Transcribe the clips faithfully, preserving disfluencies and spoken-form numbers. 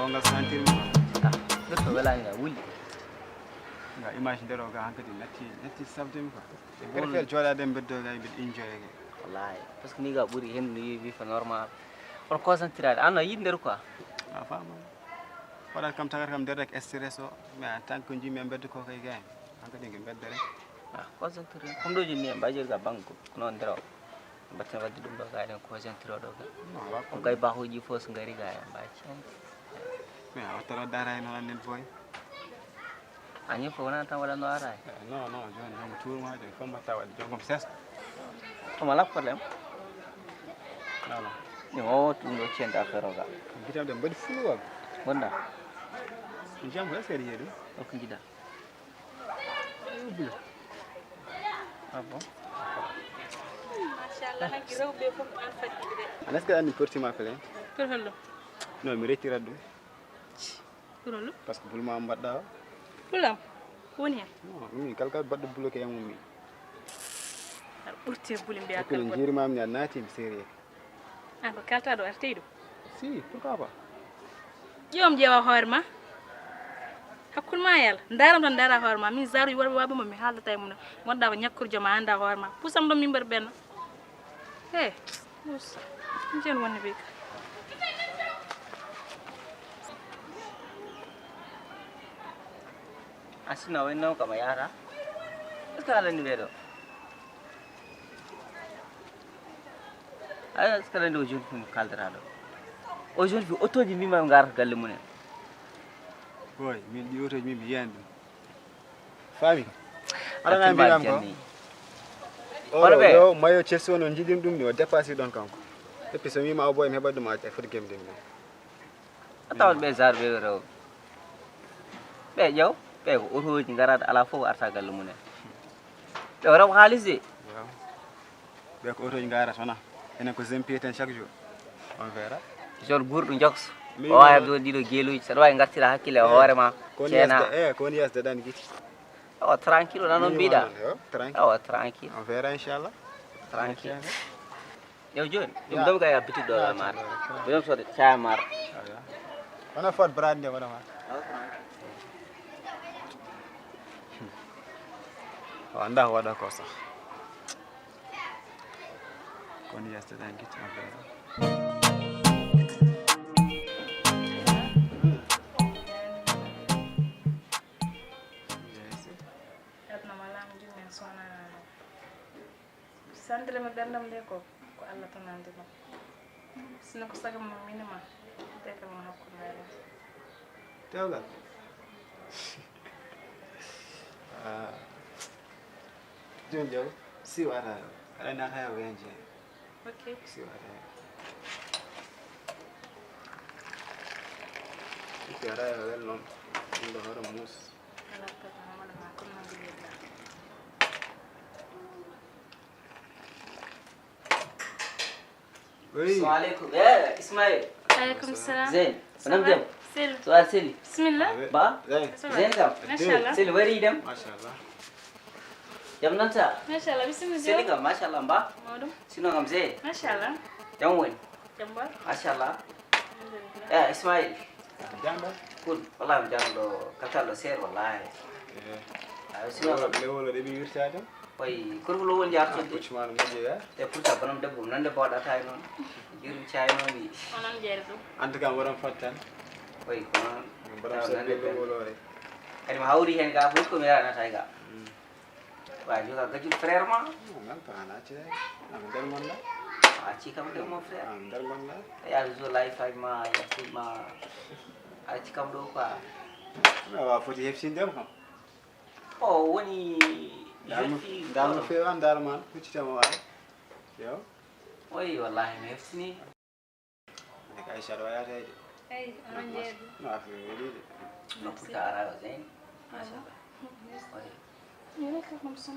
No sentir mi quoi. Ah, ɗum ko welaani ga wuli. Ga image nder o ga hankadi natti, natti sabde mi quoi. Je préfère jooɗaade e mbeddo ga mbiɗa enjoy ga. Wallahi. Parce que ni ga ɓuri heen no yeewi fa normal. On concentré. An no yiɗ nder quoi. A faama. Waɗat kam tagat kam nder rek stress o. Mais en tant que jimmi e mbeddo ko kay gay. Hankadi ngi mbeddo rek. Ah, concentré. Comme ɗo jonni en mbaajir ga banque ko noon nder o. Mbatten wadde ɗum ɗo ga eɗen concentré ɗo ga. Non, ala on kay bahuji fof so ngari ga en mbaacci. Mais a wattata dara e noon annen boy. A ñin fof wona tan waɗanno ara e. Eh, non, non, joni jom tuurma joni fof mbatta waɗde jogom sesta. Comme ala problème. Voilà. Ni o ɗum ɗo cente affaire o ga. Bitam de mbaɗi fulu wa. Wonda. Jam ko est-ce que yiye ɗum? Ok, jiɗa. Ah bon? Machallah, hanki rewɓe fof ko an faddi de. An est-ce que anni porti ma pele? Pour hollo? Non, mi rettirat ɗum. Pour hollo? Parce que bul ma mbaɗɗa o. Bulam? Ko woni hen? Non, min kala kala baɗɗo bloqué e mum min. Aɗa ɓurti e buli mbiya kala baɗɗo. Jiiri ma min a naati mi sérieux. An ko kalta ɗo artey ɗo? Si, pourquoi pas? Ƴeewam ƴeewa hoore ma. Hakkunde ma e Allah. Ndaram tan ndara hoore ma. Min zaru waɓe waɓe mo mi haaldata e mum. Gonɗa ko ñakkorjo ma anda hoore ma. Pusam ɗon min mbaɗa ɓenna. He, pusa. Min jen wonni ɓe. Asina wayno kam a yahata. Est-ce que aɗa anndi ɓeɗo? Ay, est-ce que aɗa anndi o jeune fii mo kaldata ɗo? O jeune fii otoji mbima ɓe ngarata galle mumen. Boy, min ɗi otoji min mi yiyani ɗum. Fami? Aɗa na mbiyam ko? Janni. O ɗo, yo mayo Chelsea on, on jiɗin ɗum ni, o dépassé ɗon kanko. Et puis so wima o boy mi heɓat ɗum a foti gemde ɗum. A tawat ɓe zar ɓe rewɓe. Ɓe ƴeew, ɓe ko otoji ngarata ala fof arta galle mumen. Ɓe o rewa haalis de. Ɓe ko otoji ngarata wona. Enen ko zempie tan chaque jour. On verra. Zone guurɗo jokso. O wawi hebde ɗiɗo geeluji. Saɗa wawi gartira hakkille e hoore ma. Ceena. Eh, ko woni yasde ɗan giti. O tranquille, wona noon mbiɗa. Tranquille. O tranquille. On verra inchallah. Tranquille. Yo joni, ɗum ɗum kay a bitu ɗo ma. Ɗum so caya mar. Wona fot brand nde wona ma. O anda waɗa ko sax. Kon yasta tan git affaire. Aduna ma lam jummen sona. Santire mi ɓerdam nde ko, ko Allah tan andi ɗum. Sino ko sago mo minima, deke mo hakkunde aɗa. Tewgal. Ah. Joni jaw, si wata, aɗa na haya wenje. Ok. Si wata. Ite ara wel non. Ndo horo mus. Ala problème, wala ma, comme non ngiɗirɗa. Oui. Assalamu aleykum. Eh, Ismaïl. Aleykum salam. Zeyn, ko nam jam? Sel. So a seli. Bismillah. Ba? Zeyn. Zeyn kam. Machallah. Seli wari dem. Machallah. Jam nan sa? Machallah, bismillah. Seli kam, machallah, ba? Mawɗum. Sino kam Zeyn. Machallah. Jam woni? Jam ba? Machallah. Alhamdulillah. Eh, Ismaïl. Jam ba? Kun, wallahi mi jam ɗo, kalkal ɗo seer, wallahi. Eh. Ayo, sino kam. Lewol o ɗeɓi wirtade? Oyi, kono ko lowol njaartol de. Pucci ma no moƴƴi ga. Te pourtant bonom debbo nande bawɗata e noon. Jurmi cay noon ni. Onon jeere ɗum. En tout cas, mboɗon fot tan. Oyi, ko noon. Mboɗon tawa sodde nande lowol o rek. Kadi mi hawri heen ga fof ko mi ranata e ga. Mm. Wa joga gajul frère ma. Non, même pas na ci. Am der mon la. A ci kam de mon frère. Am der mon la. Ya zo life ay ma ya ci ma. A ci kam ɗo quoi. Mais wa foti hefsinde kam. O woni jeune fille. Ndaar mo feewa, ndaar ma, huccita mo waay. Yo. Oyi, wallahi, mi heftini. Ndeke Aïcha ɗo yaata de. Eyi, onon jeeɗi. No, affaire weli de. Nokku ka ara o Zeyn. Machallah. Merci. Oyi. Yoro ko comme ça.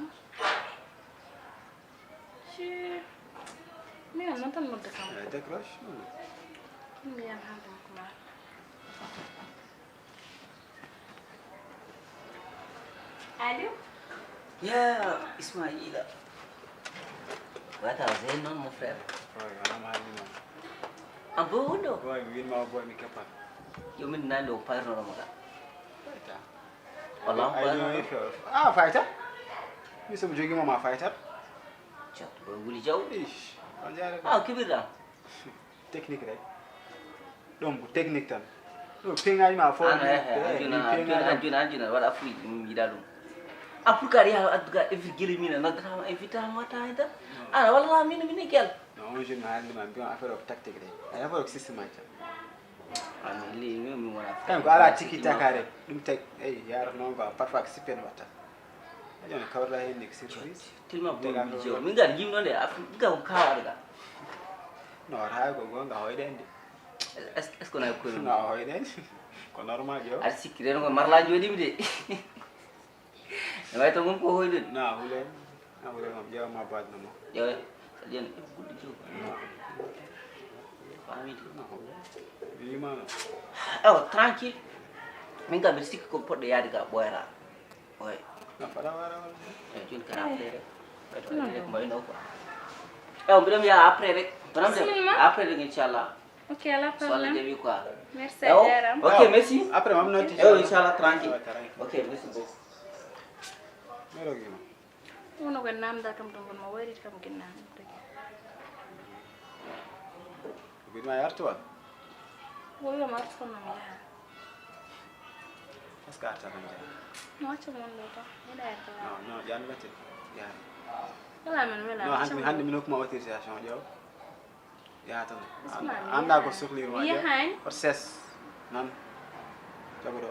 Ci. Mi an noon tan nodde kam. Eh, décroche, non. Mi an haalde makko ma. Allo? Ya Ismaïla. Wata Zeyn noon, mon frère. Oy, wona mo haalni noon. A bo wonɗo? Oy, mi winma o boy mi keppat. Yo min nande o payrnoɗoma ka. Fayta. Walla payrnoɗo. Ah, fayta. Mi somi jogi mama fayta. Cat ɗo wuli jaw. Ish. On jare. Ah, kibirɗa. Technique rek. Ɗum ko technique tan. Ɗo peŋaji ma fo. Ana eh eh, anjuna anjuna anjuna anjuna waɗa fuy ɗum yiɗa ɗum. Ah, pourquoi ya adduga every gili mina noddata ma invita ma ta ida. Ana walla mina mina gel. Non, on jeune haalde ma mbiyon affaire o ko tactique de. Ay affaire o ko système aji tan. Kanko ala tiki taka rek. Ɗum teg eyi yarata noon ko parfois ko sippen watta. Aƴa no kawrata heen ni ko surprise. Tilma boy mi jo. Min gar jimno de af ga ko kawar ga. No wata hay ko gonga hoyde en de. Est ce que na ko no hoyde en. Ko normal jo. Ar sikki den ko marla jodi mi de. E way to mum ko hoyde. Na hulen. Na hulen am jewa ma badno mo. Yo. Yen guddi jo. Famidi. Yimano. Awa tranquille. Min kam mbiɗa sikki ko poɗɗo yaade ga ɓooyra. Oy. No faɗa wara wala. E joni ka après rek. Ɓayto rek mbayno quoi. Ewa mbiɗa wiya après rek. Bonam de. Après rek inchallah. Ok, ala problème. So Allah jaɓi quoi. Merci a jarama. Ok, merci. Après mam notti. Ewa inchallah tranquille. Ok, merci beaucoup. Mero gima. Wono ko namda kam ɗum kono ma wayrit kam ginnaaɗo tagi. Ko biɗma yartu wa? Woyoma artu kono mi yaha. Est ce que arta tan jeeya? No acca mon ɗo tan miɗa yarta wa. Non non ƴan gati yaha. Wala men wela. Non hande hande min hokkuma autorisation ƴeew. Yaha tan. Anda ko sohlirma. Yahan. Ko ses. Nan. Jogoɗo.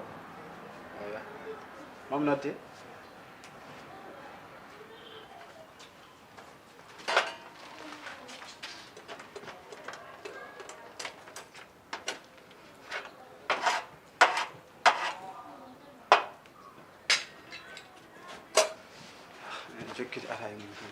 Eya. Mam nodde. Jokkiti ata e mum tan.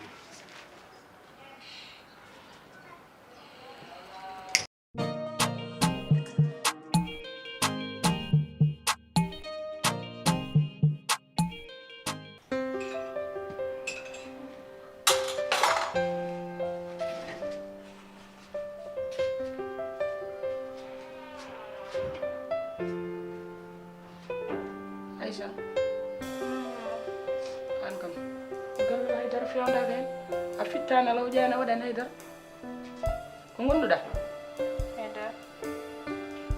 Aïcha, an kam gargal haydara fewndaaka heen. A fittaani, alaa o ƴaani, a waɗaani haydara. Ko ngonduɗa? Haydara.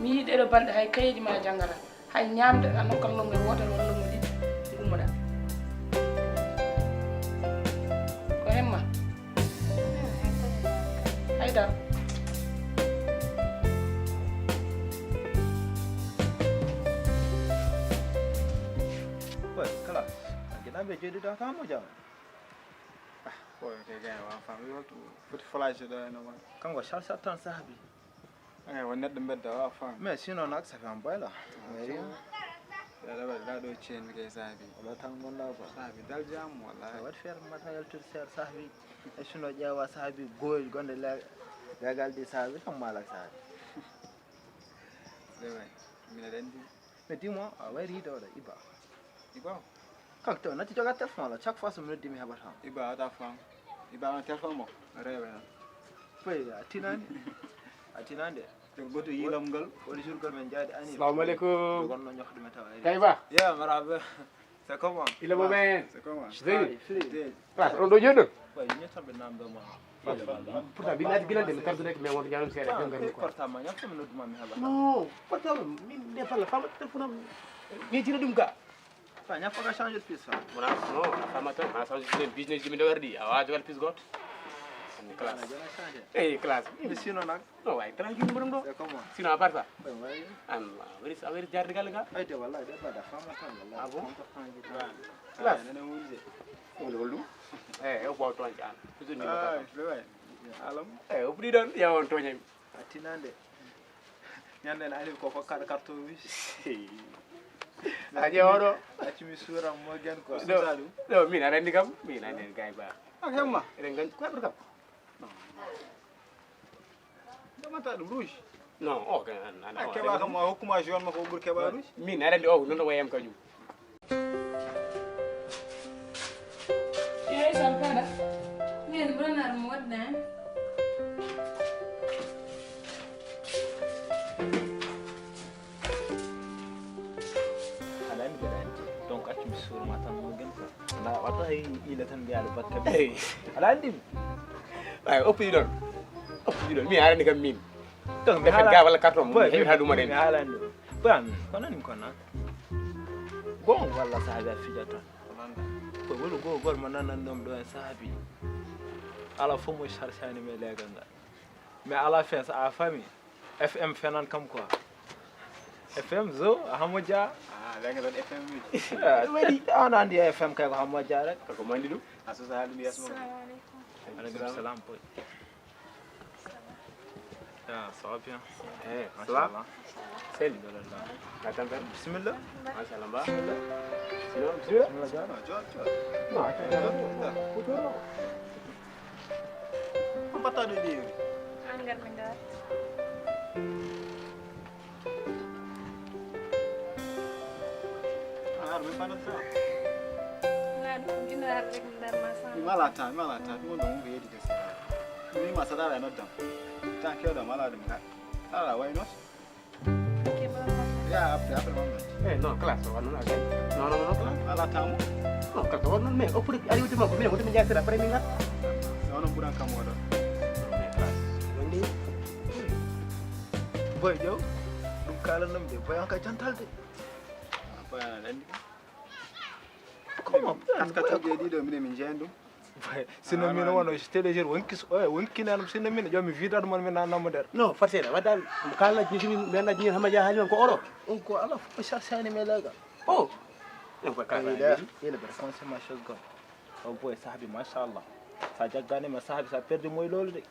Mi yii ɗeɗo balɗe hay kayeji ma janngata, hay ñamde a nokkat lomne wotere walla lomne ɗiɗi, ngummoɗa. Ko hemma? Haydara. Boy, kala. Ginaɓe joɗiɗo kamo jam. Ah, boy, ke gay wa fam yo tu. Foti flash do no ma. Kanko sal sal tan sahabi. Eh, won neɗɗo mbedda wa fam. Mais sinon nak ça fait un bail là. Mais rien. Yalla wala la do chain ke sahabi. Wala tan gonda ko. Sahabi dal jam wala. Wat faire matériel tout ser sahabi. E suno ƴeewa saabi gooyel gonɗo leegal ɗi saabi tan maalak saabi. Rewe, mine renndi. Mais dis-moi, a wayri yiide oɗo Iba. Iba? Kak to natti joga téléphone la, chaque fois so mi noddi mi heɓata. Iba ata fam. Iba on téléphone mo. Rewe na. Fay a tinani. A tinande. Te goto yilam ngal. Woni jour gal men jaadi ani. Assalamu alaikum. Gonno ñoxde men tawa. Kayba. Ya maraba. C'est comment? Il est mauvais. C'est comment? Je dis. Place on ɗo jooɗi ɗo. Pourtant bi naati gila nde mi tardunaki mais wonto jaanum seeɗa jom garmi quoi. Portable ma ñafta mi nodduma mi haala. Non, portable min nde falla fama téléphone am. Ñejina ɗum ga. Fa ñafta ka changer de pièce fa. Mona non, fama tan ma changer de business jimi nde wardi a wawa jogal pièce goto. Classe. Eyi classe. Mi sino nak. No wawi tranquille mboɗo ɗo. C'est comment? Sinon à part ça. An a wari a wari jarde galle ga. Ayde wallahi de bada fama tan wallahi. Ah bon? Classe. Nene wulde. Woni holɗum? Eyi o ɓaw toñde an toujours ni. Alam. Eyi o fuɗi ɗon yawa on toñami. A tinande. Ñande en ari ko ko kaɗa carton wis. A ƴeewa ɗo. Accumi suuram mo gen ko suusa ɗum. Ɗo min aɗa anndi kam min aɗa anndi gay ba. Ak hemma. Eɗen nganndi ko heɓata kam. Ndemata ɗum rouge. Non o kan an an. A keɓa kam a hokkuma jaune ma ko ɓuri keɓa rouge. Min aɗa anndi o non o wayam kañum. Eyi salkaɗa. Min ɓuranar mo waɗde hen. Ila tan mbiyaɗo bakkami. Aɗa anndi mi? Ay, oppuɗi ɗon. Oppuɗi ɗon. Mi arani kam min. Donc mi Defet haalani ga walla carton mum, boy, mi heɓi ha ɗum mi aɗen. Haalani ɗum. Boy, an ko nani mi konna? Gonga walla saabi a fija tan? Ko woni go gol mo nanan ɗum ɗo en saabi. Ala fof mo sarsani me legal ngal. Mais à la fin, ça a fami. F M fenan kam quoi. F M zo, a hamo ja. Ah, lenge ɗon F M uji. Waɗi, an andi F M kay ko hamo ja rek. Ko mandi ɗum? A sosa haalde mi yeeso ma. Assalamu alaikum. Alaikum salam, boy. Ya, ça va bien? Eh, ça va? Machallah. Sel. Alhamdulillah. Ka tampere? Bismillah. Machallah, ba. Bismillah. Sinon, bismillah. Bismillah, ja. Ah, jo, jo. No, a tampere. Ko joro. Ko mbaɗɗa ɗo ƴeewi? An ngar mi ngar. An ar mi fanan sa. Na ɗum jino ar rek ndar ma sa. Mi mala ta, mi mala ta, ɗum ɗum ko yedi de sa. Mi ma sa dara no dam. Ta ke da mala dum ga. Tara wai not. Ya, après, après, on va. Eh, non, classe, on va nous la gagner. Non, non, non, classe. Ala tamu. Non, classe, on va nous, mais au prix, allez, tu m'as combien, on te met à faire après, minga. Non, non, pour un camon. Mais classe, on dit. Boy, yo, ɗum kalanɗum de, boy, on ka jantal de. Boy, on a l'andi. Comment? Kaskatoje ɗiɗo minen min jeyan ɗum. Sinon min wano je te le jure wonki wonki nan sinon min jomi vida ɗum on min nanamo nder. Non, forcément wadda kala jini min na jini hama ja hali ko oro. On ko ala fof sarsani me lega. Oh. Non, ko kala. Ila ila ber conseil ma shoggo. O boy sahabi machallah. Sa jaggani ma sahabi sa perdi moy lolu de.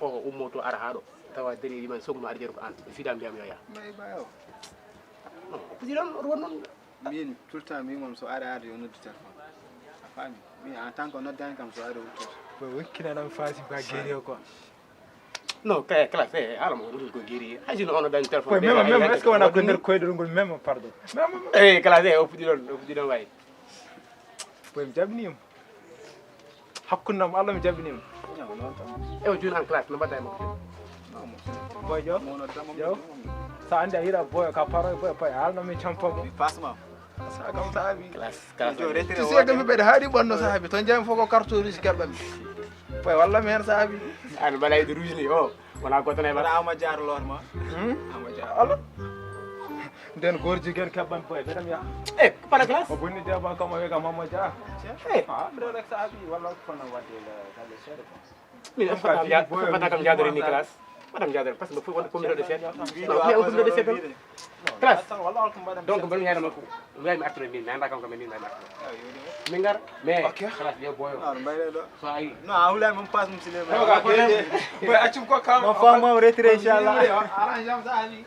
O ummoto ara haɗo tawa deni ɗiman sogma arjer ko an fida mbiyam yoya. May bayo. Président, oɗo won noon. Min tout le temps min moom so ari arde yo noddu téléphone. A faami? Min en tant que noddani kam so ari o wuttoto. Boy wokkinanam faasi ba guéri o quoi. Non, kay classe e ala mo ɗum ko guéri. Hay sino ono dan téléphone. Boy même même est-ce que wona ko nder koydol ngol même pardon. Eh classe e o fuɗi ɗon o fuɗi ɗon wayi. Boy mi jabinima. Hakkunde am Allah mi jabinima. E o joni en classe no mbaɗa e makko. Boy jo. Jo. Sa andi a yiɗa boy ka paro boy pay halno mi champa mo. Pasma. Sa kam sa abi. Classe classe. Tu sais que mi ɓeɗa haɗi ɓanno sa abi ton jami fof ko carton rouge keɓɓami. Boy walla mi hen sa abi. An mbaɗa yiɗo rouge ni o. Wala goto na e maɓɓe. Ama Diar lor ma. Hmm? Ama Diar. Alo. Nden goor jigéen keɓɓan boy ɓeɗam ya. Eh, para classe. O bonni deba kam o wega mama dia. Eh. Ah, ɓeɗo rek sa abi walla ko fana wadde la dalle seeɗa quoi. Min fata kam ya fata kam jadori ni classe. Madame jadori parce que fof wonde communauté de seeɗa. Mais on communauté de seeɗa. Classe. Donc mbaɗmi hen makko. Mbiyami artude min mi anda kam kam min mbiyami artude. Min ngar mais classe yo boyo. So ayi. Non a hulani moom passe mum sile. Boy accum ko kam. Mo fama retiré inchallah. Arrange am sa abi.